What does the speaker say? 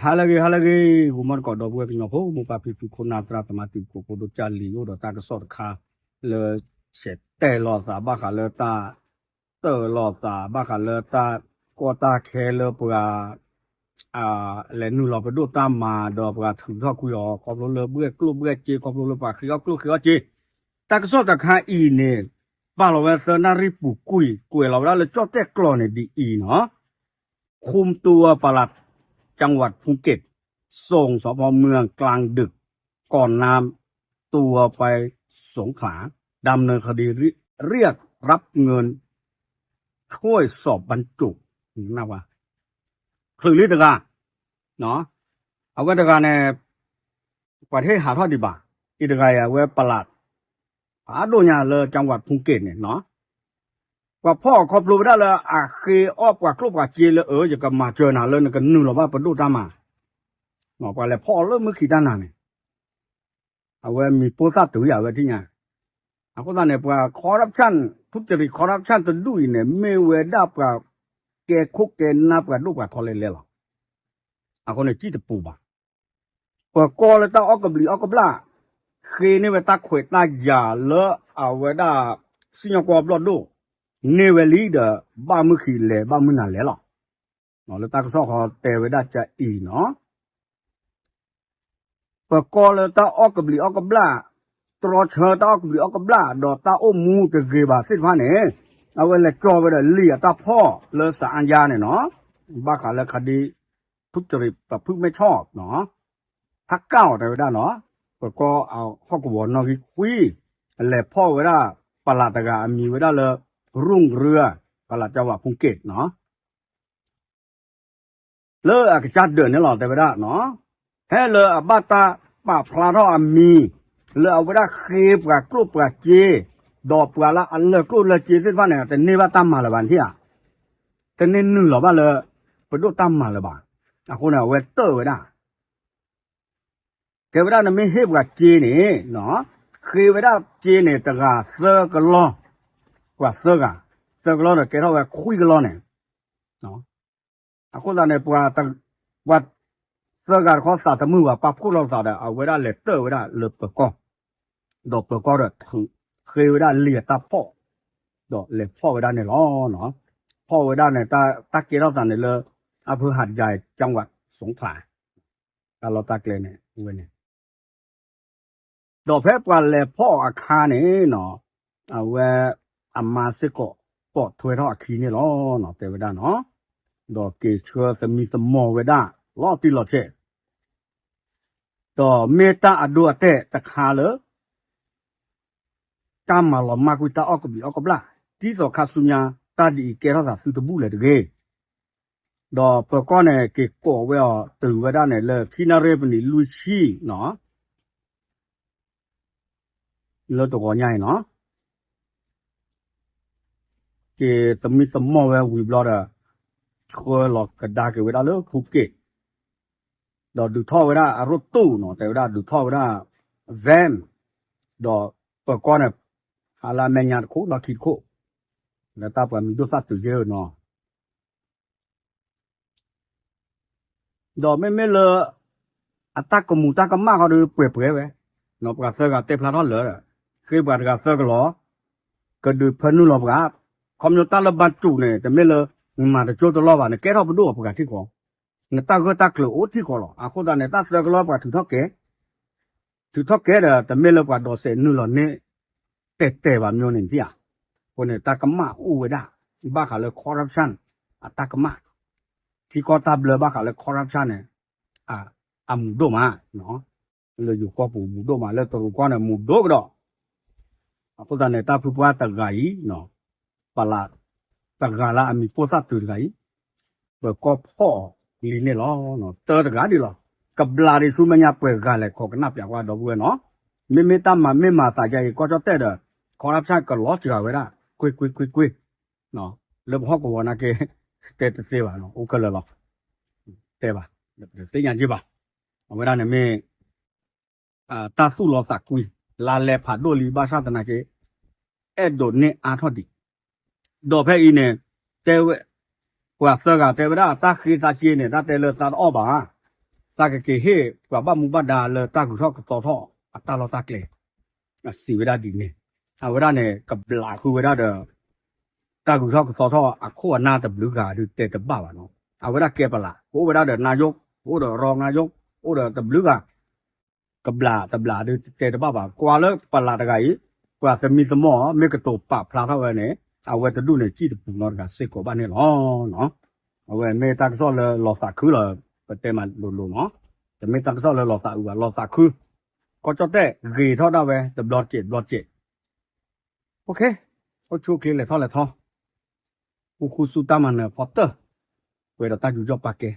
ဟါလၢအဂ့ၤ ဟါလၢအဂ့ၤ ဂီၤမီတကိး ဒီပုၢ်ဝဲၢ်ကညီဖိ မိၢ်ပၢ်ဖံဖု ခိၣ်နၢ်သရၣ်သမါ တံၤသကိးဖိဒိၣ်ကၢ်လံၤ အိၣ်ဒီးတၢ်ကစီၣ်တခါ လၢဆဲးတဲလိာ်သးဘၣ်ဃးလၢတၢ် တၢၣ်လိာ်သးဘၣ်ဃးလၢတၢ်ကီတၢ်ခဲလၢပှၤ လဲၤနုာ်လီၤပဒိၣ်တၢ်မၤဒီးပှၤထုးထီၣ်ကွံာ်အီၤ ခီဖျိလၢဘှဲၣ်ကျိၣ်ဘှဲၣ်စ့ ခီဖျိလၢပှၤဃ့အီၣ်ကျိၣ်ဃ့အီၣ်စ့ တၢ်ကစီၣ်တခါအံၤန့ၣ် ပာ်လီၤဝဲသၢနၣ်ရံၣ်ပူၤကွံာ် ကွဲးလီၤဝဲဒၣ်လၢကၠီၣ်တဲၣ်ကျိာ်န့ၣ်ဒ်အံၤနီၤ คุมตัวปลัด จังหวัดภูเก็ต ส่งสภเมืองกลางดึก ก่อนนำตัวไปสงขลา ดำเนินคดีเรียกรับเงิน ช่วยสอบบรรจุ နဝၤ ချုးလံတဂၤ အဝဲတဂၤန့ၣ် ပှၤတဟ့ၣ်ဟးထီၣ်ဒံးဘၣ် အံၤတဂၤအံၤအဝဲပလး ဖးဒိၣ်ညါလၢ จังหวัดภูเก็ต န့ၣ်နီၤ ပှၤဖီၣ်အီၤခီဖျိဝဲဒၣ်လၢအဃ့အီၣ်ပှၤကျိၣ်ပှၤစ့လၢအ ယကမၤစၢၤနၤလၢနကနုာ်လီၤဘၣ်ပဒိၣ်တၢ်မၤ ပှၤလဲၤဖီၣ်အီၤလၢမုၢ်ခံးတၢ်နၤန့ၣ် အဝဲမံၤပိၢ်သၣ်တုၤယၤဝဲထံၣ်ညါ အဃိသတးန့ၣ် ပှၤ corruption ထုတရံး corruption တဒူၣ်အံၤန့ၣ် မ့ၢ်ဝဲဒၣ်ပှၤကဲခိၣ်ကဲနၢ်ပှၤဒိၣ်ပှၤထီလဲၤလဲၤလီၤ. အဃိန့ၣ် စံၣ်တပူၤဘၣ်. ပၢၤကီၢ်လၢတၢ်အီၣ်ကဘျံးအီၣ်ကဘျၣ် ဃ့န့ၢ်ဝဲတၢ်ခွဲးတၢ်ယာ်လၢအဝဲဒၣ် စံၣ်ညီၣ်ကွီၢ်ဘျီၣ်ဒိၣ် န့ၢ်ဝဲလံဒီး ဘၣ်မုၢ်ခံးလဲၤ ဘၣ်မုၢ်နၤလဲၤလီၤ. လၢတၢ်ကစီၣ်ဃီတဲဝဲဒၣ်ကအံၤနီၤ ပၢၤကီၢ်လၢတၢ်အီၣ်ကဘျံးအီၣ်ကဘျၣ်, တြီဆၢတၢ်အီၣ်ကဘျံးအီၣ်ကဘျၣ် ဒီးတၢ်အိၣ်မူတဂ့ၤဘၣ်သ့ၣ်တဖၣ်န့ၣ် အဝဲလဲၤကၠီဝဲဒီးလံာ်အတၢ်ဖီၣ်လၢစအါယါန့ၣ်နီၤ, ဘၣ်ဃးလၢခဒံ ထုတရံးပဖုမဲဆီၣ်နီၤ, ဖးကၣ်အီၤတဲဝဲဒၣ်နီၤ, ပၢၤကီၢ်အဟီၣ်ကဝီၤနီၣ်ဂံၢ်ခွံ အလဲၤဖီၣ်ဝဲဒၣ် ပလးတဂၤအမံၤဝဲဒၣ်လၢ ရူၣ်ရၢ ပလးကၠီဝးဖူက့းနီၤ လၢအကစၢ်ဒၢးန့ၣ်လီၤ တဲဝဲဒၣ်နီၤ, ဖဲလၢအဘၣ်တၢ်ပာ်ဖျါထီၣ်အမံၤ လၢအဝဲဒၣ်ဃ့ပှၤကျိၣ်ပှၤစ့ ဒီးပှၤလၢအလၢာ်ကျိၣ်လၢာ်စ့သ့ၣ်တဖၣ်န့ၣ် တန့ၢ်ဘၣ်တၢ်မၤလၢၤဘၣ်န့ၣ်ဧါ, တန့ၢ်နုာ်လီၤဘၣ်လၢ ပဒိၣ်တၢ်မၤလၢၤဘၣ်. အဃိန့ၣ် အဝဲတၢၣ်ဝဲဒၣ် တဲဝဲဒၣ်နမ့ၢ်ဟ့ၣ်ပှၤစ့န့ၣ် ဃ့ဝဲဒၣ်စ့န့ၣ် တဂၤသၢကလီၢ်, ပှၤသၢဂၤ, သၢကလီၢ်ဒီးကဲထီၣ်ဝဲခွံကလီၢ်န့ၣ်, အဃိသတးန့ၣ် ပှၤ ပှၤသၢဂၤတခီသးတမုာ်ဘၣ် ပာ်ဖှိၣ်လိာ်သးဒီး အဝဲဒၣ်လဲၤတၢၣ်ဝဲဒၣ်လၢပၢၤကီၢ်, ဒီးပၢၤကီၢ်ဒီး ဃ့ဝဲဒၣ်လံာ်အတၢ်ဖီၣ်, ဒီးလဲၤဖီၣ်ဝဲဒၣ်န့ၣ်လီၤ. ဖီၣ်ဝဲဒၣ်န့ၣ် တၢ်ကဲထီၣ်သးန့ၣ်လၢ အဖၢၣ်ဟးဒၢး ကၠီဝး စူၤခၠး တၢ်လီၢ်တၢ်ကျဲန့ၣ် ဝဲန့ၣ် ဒီးဖဲပှၤလဲၤဖီၣ်အခါန့ၣ်နီၤ, အဝဲအမါစ့ၢ်ကီး ပိာ်ထွဲထီၣ်အခံန့ၣ်လီၤ တဲဝဲဒၣ်နီၤ, ဒီးက့ၤဆှၢသမံသမိးဝဲဒၣ် လီၤတံၢ်လီၤဆဲး, ဒီးမ့ၢ်တၢ်အဒိအတဲာ်တခါလၢ တၢ်မၤလီၤမၢ်ကွံာ်တၢ်အီၣ်ကဘျံးအီၣ်ကဘျၣ်, ဒ်သိးခါဆူညါ တၢ်ဒ်အံၤကဲထီၣ်သးသုတဘူၣ်လၢၤတဂ့ၤ. ဒီးပၢၤကီၢ်န့ၣ် က့ၤကိးဝဲအီၤတုၤဝဲဒၣ်န့ၣ်လၢ ခံနၣ်ရံၣ်ပနံးလွံၢ်ဆံနီၤ, လၢတဂီၤညါအံၤနီၤ, က့ၤသမံသမိးဝဲဝံၤဘျီဒီး ဆှၢလီၤကဒါက့ၤဝဲဒၣ်လၢဖူက့း, ဒီးဒုးထီၣ်ဝဲဒၣ်အရိၣ်တူၢ်နီၤ, တဲဝဲဒၣ်ဒုးထီၣ်ဝဲဒၣ် van, ဒီးပၢၤကီၢ်န့ၣ် ဟးလၢအမဲာ်ညါတခိၣ်လီၢ်ခံတခိၣ်, လၢတၢ်ပှၤမံၤဒိၣ်သၣ်တုၤယဲၢ်နီၤ ဒီးမ့မ့ၢ်လၢ အတၢ်ကမူၤတၢ်ကမၣ်ဃီဒီးပှဲၤပှဲၤဝဲ, ပှၤသၢဂၤတဲဖျါထီၣ်လၢာ်, ဃ့ပှၤတဂၤသၢကလီၢ်, ကဒုးဖၢနုာ်လီၤပှၤ, ခီဖျိတၢ်လၢဘါစူးန့ၣ် တမ့ၢ်လၢ နမၤတကၠိတလီၢ်ဘၣ် နကဲထီၣ်ပဒိၣ်အပှၤထံၣ်ဃီ, နတၢ်ဂၢၢ်တၢ်ကျၢၤအိၣ်ထံၣ်ဃီလီၤ. အဃိသတးန့ၣ် တၢ်သၢကလီၢ်ပှၤထုးထီၣ်ကဲ ထုးထီၣ်ကဲဒီး တမ့ၢ်လၢပှၤဒိးစဲးနုာ်လီၤန့ၢ် တဲာ်တဲာ်ဘၣ်မ့ၢ်န့ၣ်သ့ဧါ. အဃိန့ၣ် တၢ်ကမၣ်အိၣ်ဝဲဒၣ်, ဘၣ်ဃးလၢ corruption အတၢ်ကမၣ်, ထံကီၢ်တၢ်ဘျၢဘၣ်ဃးလၢ corruption န့ၣ် အမူးဒိၣ်မး, လၢယိၤကီၢ်ပူၤမူးဒိၣ်မး လၢတရူးကီၢ်န့ၣ် မူးဒိၣ်ကဒီး. အဃိသတးန့ၣ် တၢ်ဖုပှၢ်တဂၤအံၤ ပလးတဂၤလၢအမံၤပိၢ်သၣ်တုၤတဂၤအံၤ ပၢၤကီၢ်ဖီၣ်အီၤလံန့ၣ်လီၤ. တၢတဂၤဒ်လီၤ. ကဘျးဒံးဆူမဲာ်ညါပှဲၤဂၤလဲၣ် ခိးကနၣ်ပျးကွၢ်ဒီပုၢ်ဝဲၢ်နီၤ. မ့မ့ၢ်တၢ်မၤမ့ၢ်မၤသးယါအံၤ ကီၢ်ကၠီၣ်တဲၣ်ဒီး corruption ကလီၤစှၤဝဲဒၣ် ကွ့ၢ်ကွ့ၢ်ကွ့ၢ်ကွ့ၢ်, လၢပဟီၣ်ကဝီၤနာ်က့ တဲတသ့ဘၣ် အိၣ်ခဲလၢာ်လီၤ. တဲဘၣ် သ့ၣ်ညါက့ဘၣ်. အဝဲဒၣ်န့ၣ်မ့ၢ် တၢ်သူၣ်လီၤသးကွံ လါလဲဖးဒိၣ်လံ ဘၣ်ဆၣ်သနာ်က့ အဲၣ်ဒိးန့ၢ်အါထီၣ်ဒံး. ဒီးဖဲအံၤန့ၣ် တဲဝဲ ပှၤသၢဂၤတဲဝဲဒၣ် တၢ်ဃ့သးစ့န့ၣ် တၢ်တဲလၢသးတအီၣ်ဘၣ်ဧါ, သးကက့ၤဟ့ၣ်ပှၤဘၣ်မူဘၣ်ဒါလၢတၢ်ဂုၤထီၣ်ကသီထီၣ်အတၢ်လီၢ်တၢ်ကျဲ အစံးဝဲဒၣ်ဒ်န့ၣ်, အဝဲဒၣ်န့ၣ် ကဘျးဃုာ်ဝဲဒၣ်ဒီး တၢ်ဂုၤထီၣ်ကသီထီၣ်အခိၣ်အနၢ်တဘျုးဂၤဒုးတဲတဘၣ်ဘၣ်နီၤ. အဝဲဒၣ်ကဲပလး ကအိၣ်ဝဲဒၣ်ဒီးနါယိၣ် ကအိၣ်ဒီးရီနါယိၣ် အိၣ်ဒီးတဘျုးဂၤ ကဘျးတဘျးဒုးတဲတဘၣ်ဘၣ်. ကွၢ်လၢပလးတဂၤအံၤ ပှၤသမံသမိး မ့ၢ်ကတိၤပာ်ဖျါထီၣ်ဝဲန့ၣ် အဝဲတဒူၣ်န့ၣ် စံၣ်တပူၤနီတဂၤစ့ၢ်ကီးဘၣ်န့ၣ်လီၤ. အဝဲမ့ၢ်တၢ်ကစီၣ်လၢလီၤသးခုလီၤ. ပတဲမးလိၤလိၤနီၤ, တမ့ၢ်တၢ်ကစီၣ်လၢလီၤသးအုးဘၣ် လီၤသးခု, ကီၢ်ကၠီၣ်တဲၣ်ဂ့ၤထီၣ်ဒၣ်ဝဲ တဘျီတက့ၢ်တဘျီတက့ၢ်. အိၣ်ဆူၣ်အိၣ်ချ့လဲၤထီၣ်လဲၤထီ, ဃူဃူဆူတၢ်မၤနၢၤဖီတၢၢ်, ပှဲၤဒီးတၢ်ယူးယီၣ်ပာ်ကဲ,